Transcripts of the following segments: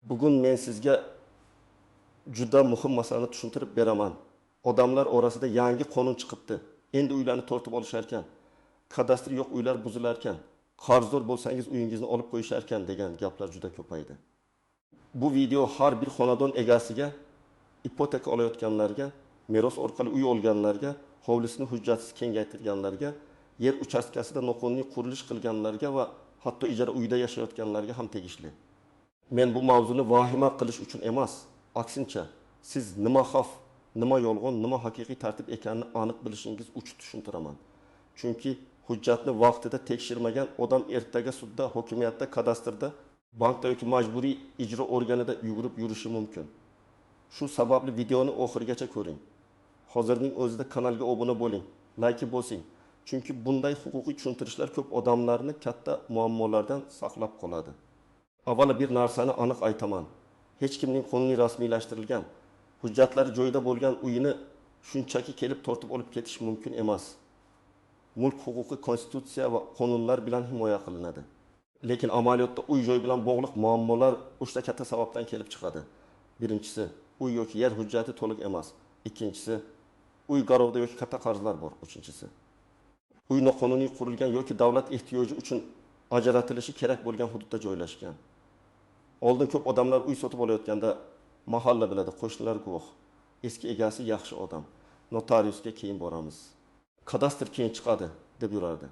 Bugun men sizga juda muhim masalani tushuntirib beraman. Odamlar orasida yangi qonun chiqibdi, endi uylarni tortib olisharkan, kadastr yo'q uylar buzilarkan, qarzdor bo'lsangiz uyingizni olib qo'yisharkan degan gaplar juda ko'paydi. Bu video har bir xonadon egasiga, ipoteka olayotganlarga, meros orqali uy olganlarga, hovlisini hujjatsiz kengaytirganlarga, yer uchastkasida noqonuniy qurilish qilganlarga va hatto ijara uyda yashayotganlarga ham tegishli. Men bu mavzuni vahima qilish uchun emas, aksincha, siz nima xavf, nima yolg'on, nima haqiqiy tartib ekanini aniq bilishingiz uchun tushuntiraman. Chunki hujjatni vaqtida tekshirmagan odam ertaga sudda, hokimiyatda, kadastrda, bankda yoki majburiy ijro organida yugurib yurishi mumkin. Shu sababli videoni oxirigacha ko'ring. Hozirning o'zida kanalga obuna bo'ling, like bosing. Chunki bunday huquqiy tushuntirishlar ko'p odamlarni katta muammolardan saqlab qoladi. Avvalo bir narsani aniq aytaman. Hech kimning qonuniy rasmiylashtirilgan, hujjatlari joyida bo'lgan uyini shunchaki kelib tortib olib ketish mumkin emas. Mulk huquqi konstitutsiya va qonunlar bilan himoya qilinadi. Lekin amaliyotda uy joy bilan bog'liq muammolar uchta katta sababdan kelib chiqadi. Birinchisi, uy yoki yer hujjati to'liq emas. Ikkinchisi, uy garovda yoki katta qarzlar bor. Uchinchisi, uy noqonuniy qurilgan yoki davlat ehtiyoji uchun ajratilishi kerak bo'lgan hududda joylashgan. Oldin ko'p odamlar uy sotib olayotganda mahalla biladi, qo'shnilar guvoh, eski egasi yaxshi odam, notariusga keyin boramiz, kadastr keyin chiqadi deb yurardi.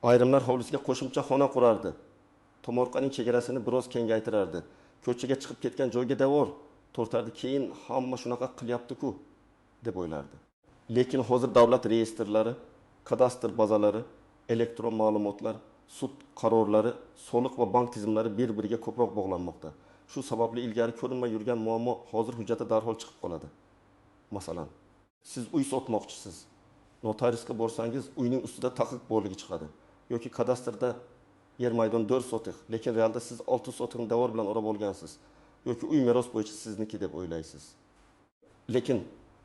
Ayrimlar hovlisiga qo'shimcha xona qurardi, tomorqaning chegarasini biroz kengaytirardi, ko'chaga chiqib ketgan joyga devor tortardi, keyin hamma shunaqa qilyapti-ku deb o'ylardi. Lekin hozir davlat reyestrlari, kadastr bazalari, elektron ma'lumotlar, sud qarorlari, soliq va bank tizimlari bir-biriga ko'proq bog'lanmoqda. Shu sababli ilgari ko'rinmay yurgan muammo hozir hujjatda darhol chiqib qoladi. Masalan, siz uy sotmoqchisiz. Notariusga borsangiz, uyning ustida taqiq borligi chiqadi. Yoki kadastrda yer maydoni 4 sotix, lekin realda siz 6 sotixni devor bilan o'rab olgansiz. Yoki uy meros bo'yicha sizniki deb o'ylaysiz. Lekin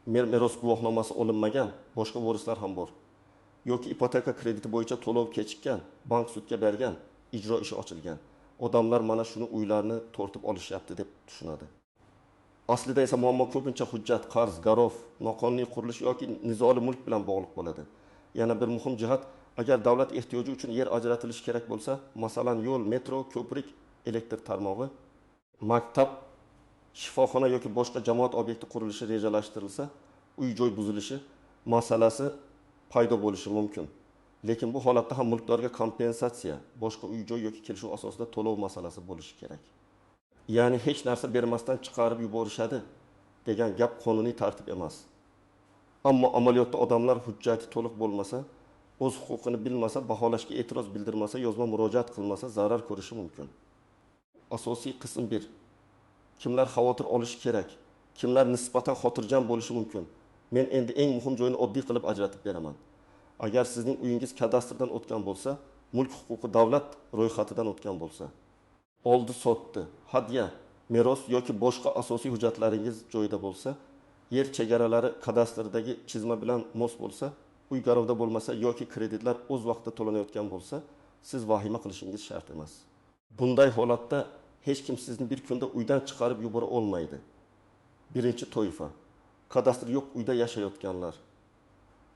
meros guvohnomasi olinmagan, boshqa vorislar ham bor. Yoki ipoteka krediti bo'yicha to'lov kechikkan, bank sudga bergan, ijro ishi ochilgan. Odamlar mana shuni uylarni tortib olishyapti deb tushunadi. Aslida esa muammo ko'pincha hujjat, qarz, garov, noqonuniy qurilish yoki nizoli mulk bilan bog'liq bo'ladi. Yana bir muhim jihat, agar davlat ehtiyoji uchun yer ajratilishi kerak bo'lsa, masalan, yo'l, metro, ko'prik, elektr tarmog'i, maktab, shifoxona yoki boshqa jamoat obyekti qurilishi rejalashtirilsa, uy-joy buzilishi masalasi paydo bo'lishi mumkin. Lekin bu holatda ham mulkdorga kompensatsiya, boshqa uy-joy yoki kelishuv asosida to'lov masalasi bo'lishi kerak. Ya'ni hech narsa bermasdan chiqarib yuborishadi degan gap qonuniy tartib emas. Ammo amaliyotda odamlar hujjati to'liq bo'lmasa, o'z huquqini bilmasa, baholashga e'tiroz bildirmasa, yozma murojaat qilmasa zarar ko'rishi mumkin. Asosiy qism 1. Kimlar xavotir olishi kerak, kimlar nisbatan xotirjam bo'lishi mumkin? Men endi eng muhim joyini oddiy qilib ajratib beraman. Agar sizning uyingiz kadastrdan o'tgan bo'lsa, mulk huquqi davlat ro'yxatidan o'tgan bo'lsa, oldi sotdi, hadya, meros yoki boshqa asosiy hujjatlaringiz joyida bo'lsa, yer chegaralari kadastrdagi chizma bilan mos bo'lsa, uy garovda bo'lmasa yoki kreditlar o'z vaqtida to'lanayotgan bo'lsa, siz vahima qilishingiz shart emas. Bunday holatda hech kim sizni bir kunda uydan chiqarib yubora olmaydi. Birinchi toifa, kadastr yo'q uyda yashayotganlar.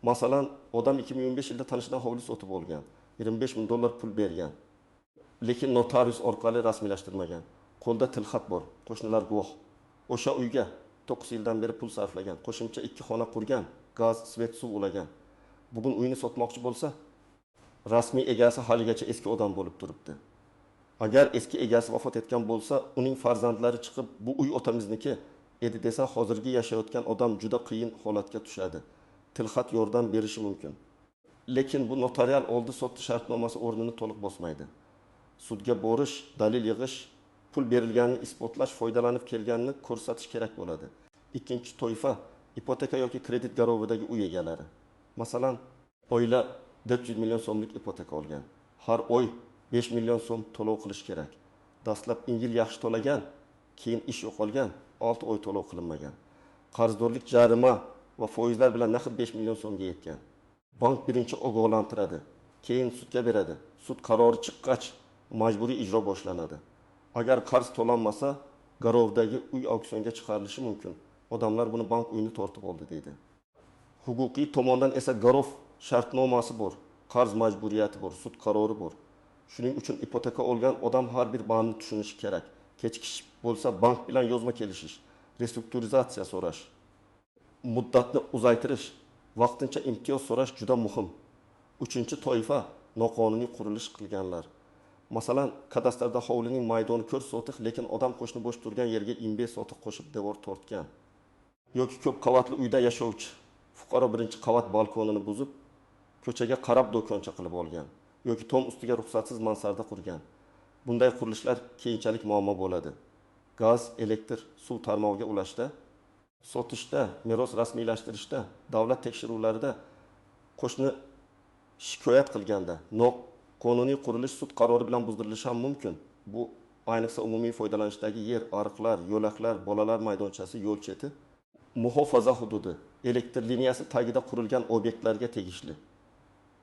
Masalan, odam 2015 yilda tanishidan hovli sotib olgan, 25 ming dollar pul bergan, lekin notarius orqali rasmiylashtirmagan. Qo'lda tilxat bor, qo'shnilar guvoh. O'sha uyga 9 yildan beri pul sarflagan, qo'shimcha 2 xona qurgan, gaz, svet, suv ulagan. Bugun uyni sotmoqchi bo'lsa, rasmiy egasi haligacha eski odam bo'lib turibdi. Agar eski egasi vafot etgan bo'lsa, uning farzandlari chiqib, bu uy otamizniki edi desa, hozirgi yashayotgan odam juda qiyin holatga tushadi. Tilxat yordam berishi mumkin. Lekin bu notarial oldi-sotdi shartnomasi o'rnini to'liq bosmaydi. Sudga borish, dalil yig'ish, pul berilganini isbotlash, foydalanib kelganini ko'rsatish kerak bo'ladi. Ikkinchi toifa, ipoteka yoki kredit garovidagi uy egalari. Masalan, oila 400 million so'mlik ipoteka olgan. Har oy 5 million so'm to'lov qilish kerak. Dastlab yil yaxshi to'lagan, keyin ish yo'qolgan, 6 oy to'lov qilinmagan. Qarzdorlik jarima va foizlar bilan naqd 5 million so'mga yetgan. Bank birinchi ogohlantiradi, keyin sudga beradi. Sud qarori chiqqach majburiy ijro boshlanadi. Agar qarz to'lanmasa, garovdagi uy auksionga chiqarilishi mumkin. Odamlar buni bank uyni tortib oldi deydi. Huquqiy tomondan esa garov shartnomasi bor, qarz majburiyati bor, sud qarori bor. Shuning uchun ipoteka olgan odam har bir bandni tushunishi kerak. Kechikish bo'lsa, bank bilan yozma kelishish, restrukturizatsiya so'rash, muddatni uzaytirish, vaqtincha imtiyoz so'rash juda muhim. Uchinchi toifa noqonuniy qurilish qilganlar. Masalan, kadastrda hovlining maydoni 4 sotix, lekin odam qo'shni bo'sh turgan yerga 25 sotix qo'shib devor tortgan. Yoki ko'p qavatli uyda yashovchi fuqaro birinchi qavat balkonini buzib, ko'chaga qarab do'koncha qilib olgan yoki tom ustiga ruxsatsiz mansarda qurgan. Bunday qurilishlar keyinchalik muammo bo'ladi. Gaz, elektr, suv tarmog'iga ulashda, sotishda, meros rasmiylashtirishda, davlat tekshiruvlarida qo'shni shikoyat qilganda noqonuniy qurilish sud qarori bilan buzdirilishi ham mumkin. Bu ayniqsa umumiy foydalanishdagi yer, ariqlar, yo'laklar, bolalar maydonchasi, yo'l cheti, muhofaza hududi, elektr liniyasi tagida qurilgan obyektlarga tegishli.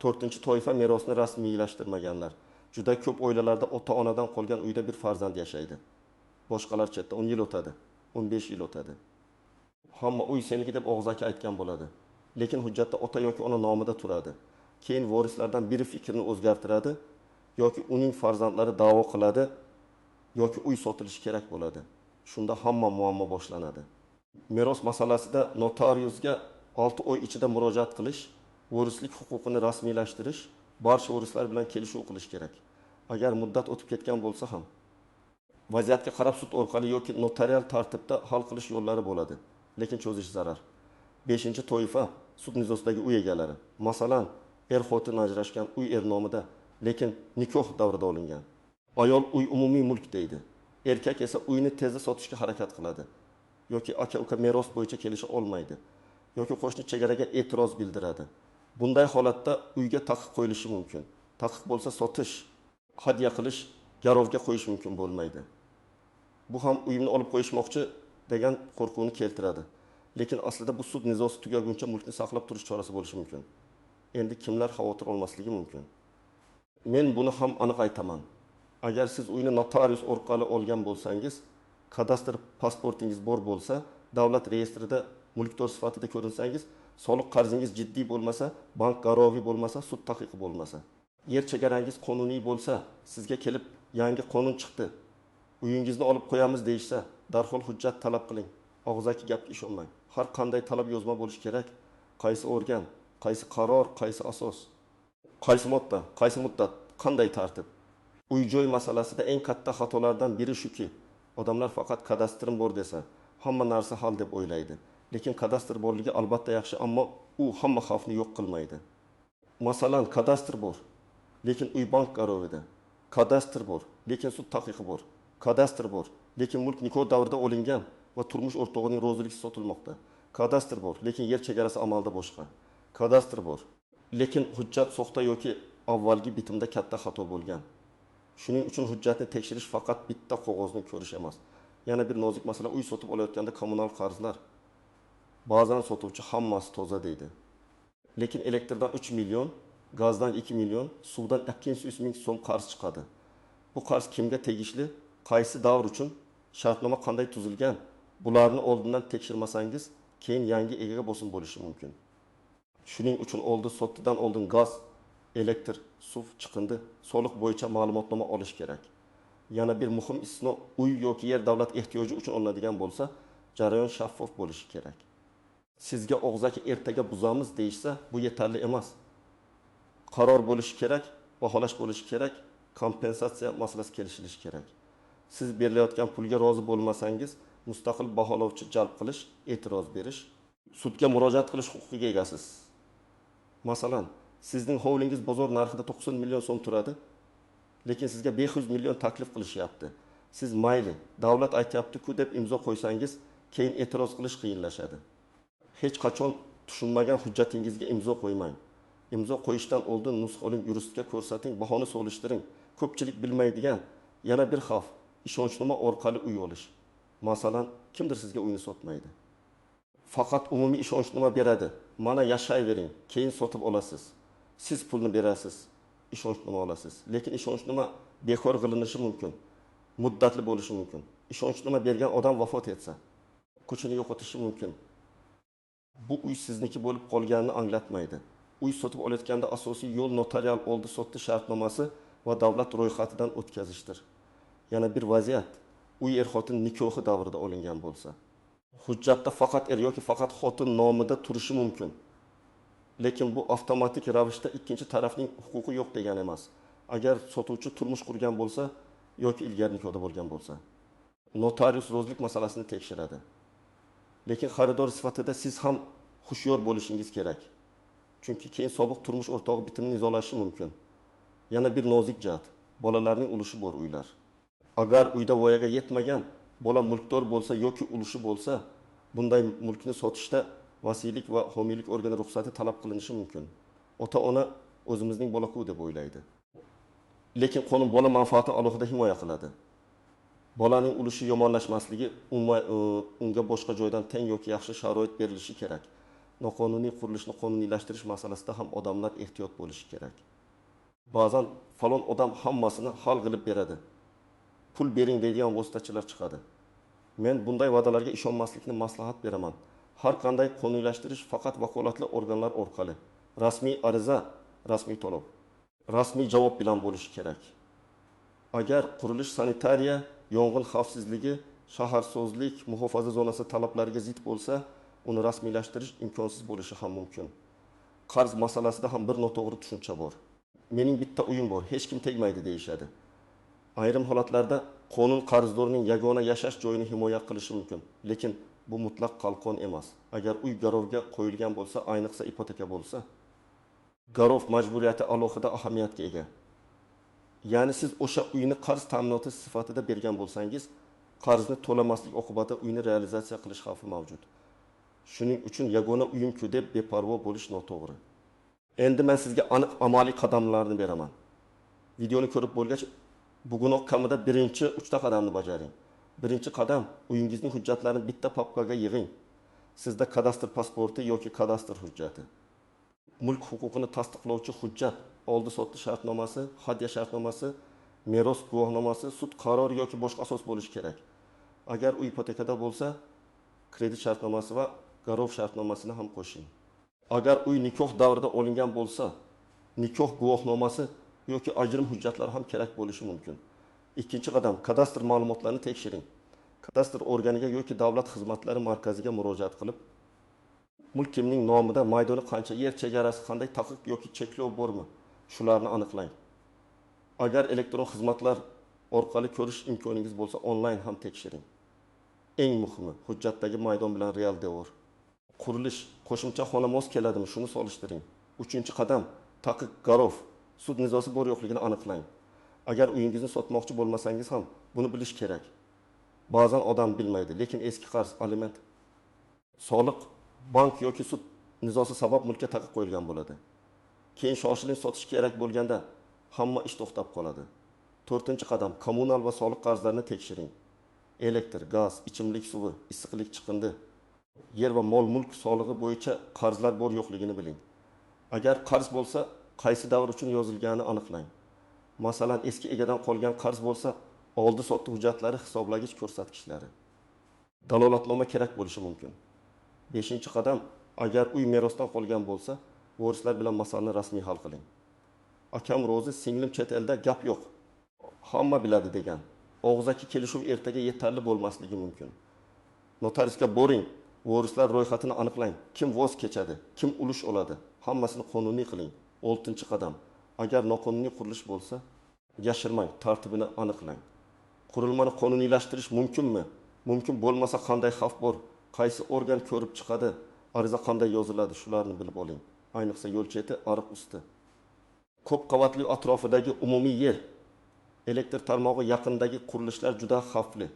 To'rtinchi toifa merosni rasmiylashtirmaganlar. Juda ko'p oilalarda ota-onadan qolgan uyda bir farzand yashaydi. Boshqalar chetda 10 yil o'tadi, 15 yil o'tadi. Hamma uy seniki deb og'zaki aytgan bo'ladi. Lekin hujjatda ota yoki ona nomida turadi. Keyin vorislardan biri fikrini o'zgartiradi yoki uning farzandlari da'vo qiladi yoki uy sotilishi kerak bo'ladi. Shunda hamma muammo boshlanadi. Meros masalasida notariusga 6 oy ichida murojaat qilish, vorislik huquqini rasmiylashtirish, barcha vorislar bilan kelishuv qilish kerak. Agar muddat o'tib ketgan bo'lsa ham vaziyatga qarab sud orqali yoki notarial tartibda hal qilish yo'llari bo'ladi, lekin cho'zish zarar. 5-toifa sud nizosidagi uy egalari. Masalan, er-xotin ajrashgan, uy er nomida, lekin nikoh davrida olingan. Ayol uy umumiy mulk deydi. Erkak esa uyni tezda sotishga harakat qiladi. Yoki aka-uka meros bo'yicha kelisha olmaydi. Yoki qo'shni chegaraga e'tiroz bildiradi. Bunday holatda uyga taqiq qo'yilishi mumkin. Taqiq bo'lsa sotish, hadya qilish, garovga qo'yish mumkin bo'lmaydi. Bu ham uyimni olib qo'yishmoqchi degan qo'rquvni keltiradi. Lekin aslida bu sud nizosi tugaguncha mulkni saqlab turish chorasi bo'lishi mumkin. Endi kimlar xavotir olmasligi mumkin? Men buni ham aniq aytaman. Agar siz uyni notarius orqali olgan bo'lsangiz, kadastr pasportingiz bor bo'lsa, davlat reyestrida mulkdor sifatida ko'rinsangiz, soliq qarzingiz jiddiy bo'lmasa, bank garovi bo'lmasa, sud taqiqi bo'lmasa, yer chegarangiz qonuniy bo'lsa, sizga kelib yangi qonun chiqdi, uyingizni olib qo'yamiz deyishsa, darhol hujjat talab qiling. Og'zaki gapga ishonmang. Har qanday talab yozma bo'lishi kerak. Qaysi organ, qaysi qaror, qaysi asos, qaysi modda, qaysi muddat, qanday tartib. Uy-joy masalasida eng katta xatolardan biri shuki, odamlar faqat kadastrim bor desa, hamma narsa hal deb o'ylaydi. Lekin kadastr borligi albatta yaxshi, ammo u hamma xavfni yo'q qilmaydi. Masalan, kadastr bor, lekin uy bank garovida. Kadastr bor, lekin sud taqiqi bor. Kadastr bor, lekin mulk nikoh davrida olingan va turmush o'rtog'ining roziliksiz sotilmoqda. Kadastr bor, lekin yer chegarasi amalda boshqa. Kadastr bor, lekin hujjat soxta yoki avvalgi bitimda katta xato bo'lgan. Shuning uchun hujjatni tekshirish faqat bitta qog'ozni ko'rish emas. Yana bir nozik masala, uy sotib olayotganda kommunal qarzlar. Ba'zan sotuvchi hammasi toza deydi. Lekin elektrdan 3 million, gazdan 2 million, suvdan 200 ming so'm qarz chiqadi. Bu qarz kimga tegishli, qaysi davr uchun, shartnoma qanday tuzilgan, bularni oldindan tekshirmasangiz, keyin yangi egaga bosim bo'lishi mumkin. Shuning uchun oldi sotdidan oldin gaz, elektr, suv, chiqindi, soliq bo'yicha ma'lumotnoma olish kerak. Yana bir muhim istisno, uy yoki yer davlat ehtiyoji uchun olinadigan bo'lsa, jarayon shaffof bo'lishi kerak. Sizga og'zaki ertaga buzamiz deyishsa, bu yetarli emas. Qaror bo'lishi kerak, baholash bo'lishi kerak, kompensatsiya masalasi kelishilishi kerak. Siz berilayotgan pulga rozi bo'lmasangiz, mustaqil baholovchi jalb qilish, e'tiroz berish, sudga murojaat qilish huquqiga egasiz. Masalan, sizning hovlingiz bozor narxida 90 million so'm turadi, lekin sizga 500 million taklif qilishyapti. Siz mayli, davlat aytyapti-ku deb imzo qo'ysangiz, keyin e'tiroz qilish qiyinlashadi. Hech qachon tushunmagan hujjatingizga imzo qo'ymang. Imzo qo'yishdan oldin nusxa oling, yuristga ko'rsating, bahoni solishtiring. Ko'pchilik bilmaydigan yana bir xavf, ishonchnoma orqali uy olish. Masalan, kimdir sizga uyni sotmaydi. Faqat umumiy ishonchnoma beradi. Mana yashayvering, keyin sotib olasiz. Siz pulni berasiz, ishonchnoma olasiz. Lekin ishonchnoma bekor qilinishi mumkin. Muddatli bo'lishi mumkin. Ishonchnoma bergan odam vafot etsa, kuchini yo'qotishi mumkin. Bu uy sizniki bo'lib qolganini anglatmaydi. Uy sotib olayotganda asosiy yo'l notarial oldi-sotdi shartnomasi va davlat ro'yxatidan o'tkazishdir. Yana bir vaziyat, uy er-xotin nikohi davrida olingan bo'lsa, hujjatda faqat er yoki faqat xotin nomida turishi mumkin. Lekin bu avtomatik ravishda ikkinchi tarafning huquqi yo'q degani emas. Agar sotuvchi turmush qurgan bo'lsa yoki ilgari nikohda bo'lgan bo'lsa, notarius rozilik masalasini tekshiradi. Lekin xaridor sifatida siz ham hushyor bo'lishingiz kerak. Chunki keyin sobiq turmush o'rtog'i bitimni nizolashi mumkin. Yana bir nozik jihat, bolalarning ulushi bor uylar. Agar uyda voyaga yetmagan bola mulkdor bo'lsa yoki ulushi bo'lsa, bunday mulkni sotishda vasiylik va homiylik organi ruxsati talab qilinishi mumkin. Ota-ona o'zimizning bola-ku deb o'ylaydi. Lekin qonun bola manfaatini alohida himoya qiladi. Bolaning ulushi yomonlashmasligi, unga boshqa joydan teng yoki yaxshi sharoit berilishi kerak. Noqonuniy qurilishni qonuniylashtirish masalasida ham odamlar ehtiyot bo'lishi kerak. Ba'zan falon odam hammasini hal qilib beradi. Pul bering deydigan vositachilar chiqadi. Men bunday va'dalarga ishonmaslikni maslahat beraman. Har qanday qonuniylashtirish faqat vakolatli organlar orqali, rasmiy ariza, rasmiy to'lov, rasmiy javob bilan bo'lishi kerak. Agar qurilish sanitariya, yong'in xavfsizligi, shaharsozlik, muhofaza zonasi talablariga zid bo'lsa, uni rasmiylashtirish imkonsiz bo'lishi ham mumkin. Qarz masalasida ham bir noto'g'ri tushuncha bor. Mening bitta uyim bor, hech kim tegmaydi deyishadi. Ayrim holatlarda qonun qarzdorning yagona yashash joyini himoya qilishi mumkin, lekin bu mutlaq qalqon emas. Agar uy garovga qo'yilgan bo'lsa, ayniqsa ipoteka bo'lsa, garov majburiyati alohida ahamiyatga ega. Ya'ni siz o'sha uyni qarz ta'minoti sifatida bergan bo'lsangiz, qarzni to'lamaslik oqibatida uyni realizatsiya qilish xavfi mavjud. Shuning uchun yagona uyim-ku deb beparvo bo'lish noto'g'ri. Endi men sizga aniq amaliy qadamlarni beraman. Videoni ko'rib bo'lgach, bugunoq kamida birinchi 3 ta qadamni bajaring. Birinchi qadam, uyingizning hujjatlarini bitta papkaga yig'ing. Sizda kadastr pasporti yoki kadastr hujjati, mulk huquqini tasdiqlovchi hujjat, oldi-sotdi shartnomasi, hadya shartnomasi, meros guvohnomasi, sud qarori yoki boshqa asos bo'lishi kerak. Agar uy ipotekada bo'lsa, kredit shartnomasi va garov shartnomasini ham qo'shing. Agar uy nikoh davrida olingan bo'lsa, nikoh guvohnomasi yoki ajrim hujjatlari ham kerak bo'lishi mumkin. Ikkinchi qadam, kadastr ma'lumotlarini tekshiring. Kadastr organiga yoki davlat xizmatlari markaziga murojaat qilib, mulk kimning nomida, maydoni qancha, yer chegarasi qanday, taqiq yoki cheklov bormi, shularni aniqlang. Agar elektron xizmatlar orqali ko'rish imkoningiz bo'lsa, onlayn ham tekshiring. Eng muhimi, hujjatdagi maydon bilan real devor. Qurilish, qo'shimcha xona mos keladimi, shuni solishtiring. Uchinchi qadam, taqiq, garov, sud nizosi bor yo'qligini aniqlang. Agar uyingizni sotmoqchi bo'lmasangiz ham buni bilish kerak. Ba'zan odam bilmaydi, lekin eski qarz, aliment, soliq, bank yoki sud nizosi sabab mulkka taqiq qo'yilgan bo'ladi. Keyin shoshilinch sotish kerak bo'lganda hamma ish to'xtab qoladi. To'rtinchi qadam, kommunal va soliq qarzlarini tekshiring. Elektr, gaz, ichimlik suvi, issiqlik chiqindi, yer va mol-mulk solig'i bo'yicha qarzlar bor yo'qligini biling. Agar qarz bo'lsa, qaysi davr uchun yozilganini aniqlang. Masalan, eski egadan qolgan qarz bo'lsa, oldi-sotdi hujjatlari, hisoblagich ko'rsatkichlari, dalolatnoma kerak bo'lishi mumkin. Beshinchi qadam, agar uy merosdan qolgan bo'lsa, vorislar bilan masalani rasmiy hal qiling. Akam rozi, singlim chet elda, gap yo'q, hamma biladi degan og'zaki kelishuv ertaga yetarli bo'lmasligi mumkin. Notariusga boring, vorislar ro'yxatini aniqlang. Kim voz kechadi, kim ulush oladi, hammasini qonuniy qiling. Oltinchi qadam, agar noqonuniy qurilish bo'lsa, yashirmang, tartibini aniqlang. Qurilmani qonuniylashtirish mumkinmi? Mumkin bo'lmasa qanday xavf bor? Qaysi organ ko'rib chiqadi? Ariza qanday yoziladi? Shularni bilib oling. Ayniqsa yo'l cheti, ariq usti. Ko'p qavatli atrofidagi umumiy yer, elektr tarmog'i yaqinidagi qurilishlar juda xavfli.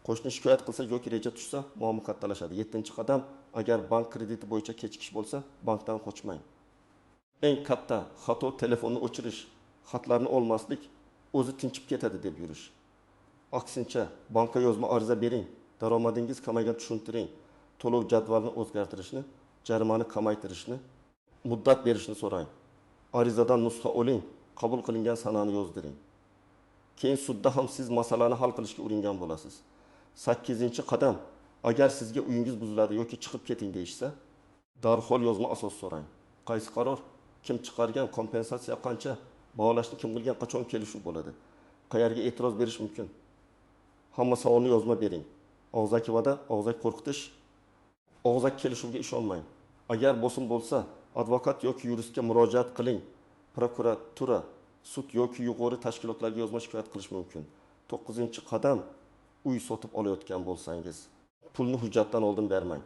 Qo'shni shikoyat qilsa yoki reja tushsa, muammo kattalashadi. 7-qadam, agar bank krediti bo'yicha kechikish bo'lsa, bankdan qochmang. Eng katta xato telefonni o'chirish, xatlarni olmaslik, o'zi tinchib ketadi deb yurish. Aksincha, bankka yozma ariza bering, daromadingiz kamaygan tushuntiring, to'lov jadvalini o'zgartirishni, jarimani kamaytirishni, muddat berishni so'rang. Arizadan nusxa oling, qabul qilingan sanani yozdiring. Keyin sudda ham siz masalani hal qilishga uringan bo'lasiz. 8-qadam. Agar sizga uyingiz buziladi yoki chiqib keting deyishsa, darhol yozma asos so'rang. Qaysi qaror, kim chiqargan, kompensatsiya qancha, baholashni kim qilgan, qachon kelishuv bo'ladi, qayerga e'tiroz berish mumkin. Hamma savolni yozma bering. Og'zaki va'da, og'zaki qo'rqitish, og'zaki kelishuvga ishonmang. Agar bosim bo'lsa, advokat yoki yuristga murojaat qiling. Prokuratura, sud yoki yuqori tashkilotlarga yozma shikoyat qilish mumkin. 9-qadam. Uy sotib olayotgan bo'lsangiz, pulni hujjatdan oldin bermang.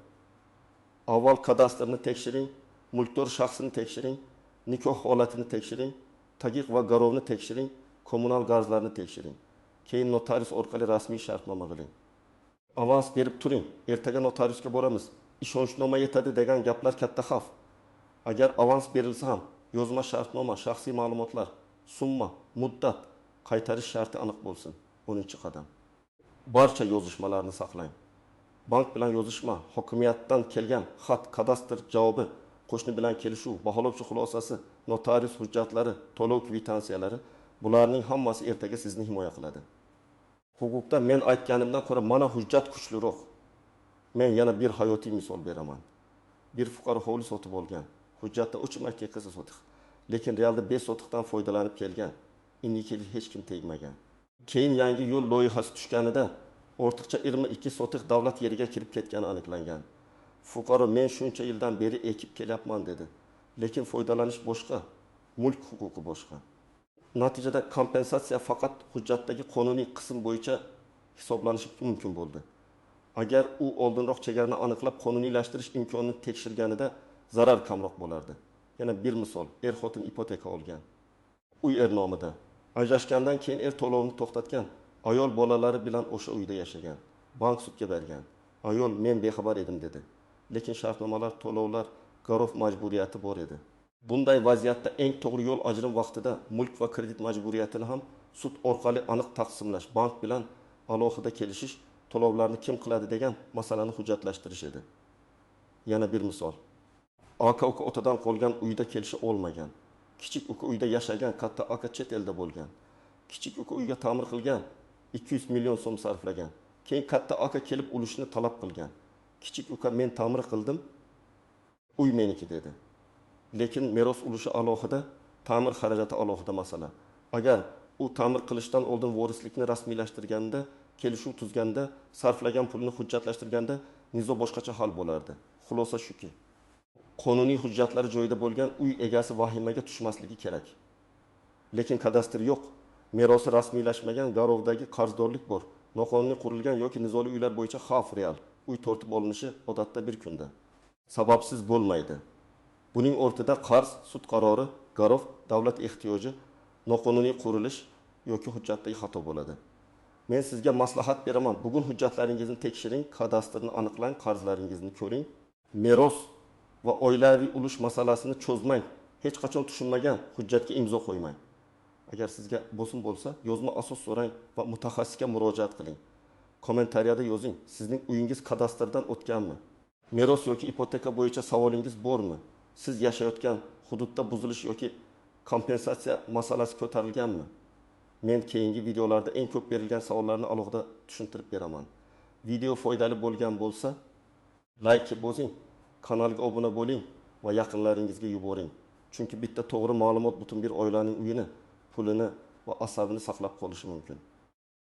Avval kadastrni tekshiring, mulkdor shaxsini tekshiring, nikoh holatini tekshiring, taqiq va garovni tekshiring, kommunal qarzlarni tekshiring. Keyin notarius orqali rasmiy shartnoma qiling. Avans berib turing, ertaga notariusga boramiz, ishonchnoma yetadi degan gaplar katta xavf. Agar avans berilsa ham yozma shartnoma, shaxsiy ma'lumotlar, summa, muddat, qaytarish sharti aniq bo'lsin. 10-qadam. Barcha yozishmalarni saqlang. Bank bilan yozishma, hokimiyatdan kelgan xat, kadastr javobi, qo'shni bilan kelishuv, baholovchi xulosasi, notarius hujjatlari, to'lov kvitansiyalari, bularning hammasi ertaga sizni himoya qiladi. Huquqda men aytganimdan ko'ra mana hujjat kuchliroq. Men yana bir hayotiy misol beraman. Bir fuqaro hovli sotib olgan. Hujjatda 3 marta qilsa sotix. Lekin realda 5 sotixdan foydalanib kelgan. Indiki hech kim tegmagan. Keyin yangi yo'l loyihasi tushganida ortiqcha 22 sotix davlat yeriga kirib ketgani aniqlangan. Fuqaro men shuncha yildan beri ekib kelyapman dedi. Lekin foydalanish boshqa, mulk huquqi boshqa. Natijada kompensatsiya faqat hujjatdagi qonuniy qism bo'yicha hisoblanishi mumkin bo'ldi. Agar u oldinroq chegarani aniqlab qonuniylashtirish imkonini tekshirganida zarar kamroq bo'lardi. Yana bir misol, er-xotin ipoteka olgan. Uy er nomida. Ajrashgandan keyin er to'lovni to'xtatgan. Ayol bolalari bilan o'sha uyda yashagan. Bank sudga bergan. Ayol men bexabar edim dedi. Lekin shartnomalar, to'lovlar, garov majburiyati bor edi. Bunday vaziyatda eng to'g'ri yo'l ajrim vaqtida mulk va kredit majburiyatini ham sud orqali aniq taqsimlash, bank bilan alohida kelishish, to'lovlarni kim qiladi degan masalani hujjatlashtirish edi. Yana bir misol. Aka uka otadan qolgan uyda kelisha olmagan. Kichik uka uyda yashagan, katta aka chet elda bo'lgan. Kichik uka uyga ta'mir qilgan, 200 million so'm sarflagan. Keyin katta aka kelib ulushni talab qilgan. Kichik uka men ta'mir qildim, uy meniki dedi. Lekin meros ulushi alohida, ta'mir xarajati alohida masala. Agar u ta'mir qilishdan oldin vorislikni rasmiylashtirganda, kelishuv tuzganda, sarflagan pulni hujjatlashtirganda nizo boshqacha hal bo'lardi. Xulosa shuki, qonuniy hujjatlari joyida bo'lgan uy egasi vahimaga tushmasligi kerak. Lekin kadastr yo'q, merosi rasmiylashmagan, garovdagi qarzdorlik bor, noqonuniy qurilgan yoki nizoli uylar bo'yicha xavf real. Uy tortib olinishi odatda bir kunda. Sababsiz bo'lmaydi. Buning o'rtada qarz, sud qarori, garov, davlat ehtiyoji, noqonuniy qurilish yoki hujjatdagi xato bo'ladi. Men sizga maslahat beraman. Bugun hujjatlaringizni tekshiring, kadastrni aniqlang, qarzlaringizni ko'ring. Meros va oilaviy ulush masalasini cho'zmang. Hech qachon tushunmagan hujjatga imzo qo'ymang. Agar sizga bosim bo'lsa, yozma asos so'rang va mutaxassisga murojaat qiling. Kommentariyada yozing, sizning uyingiz kadastrdan o'tganmi? Meros yoki ipoteka bo'yicha savolingiz bormi? Siz yashayotgan hududda buzilish yoki kompensatsiya masalasi ko'tarilganmi? Men keyingi videolarda eng ko'p berilgan savollarni alohida tushuntirib beraman. Video foydali bo'lgan bo'lsa, like bosing, kanalga obuna bo'ling va yaqinlaringizga yuboring. Chunki bitta to'g'ri ma'lumot butun bir oilaning uyini, pulini va asabini saqlab qolishi mumkin.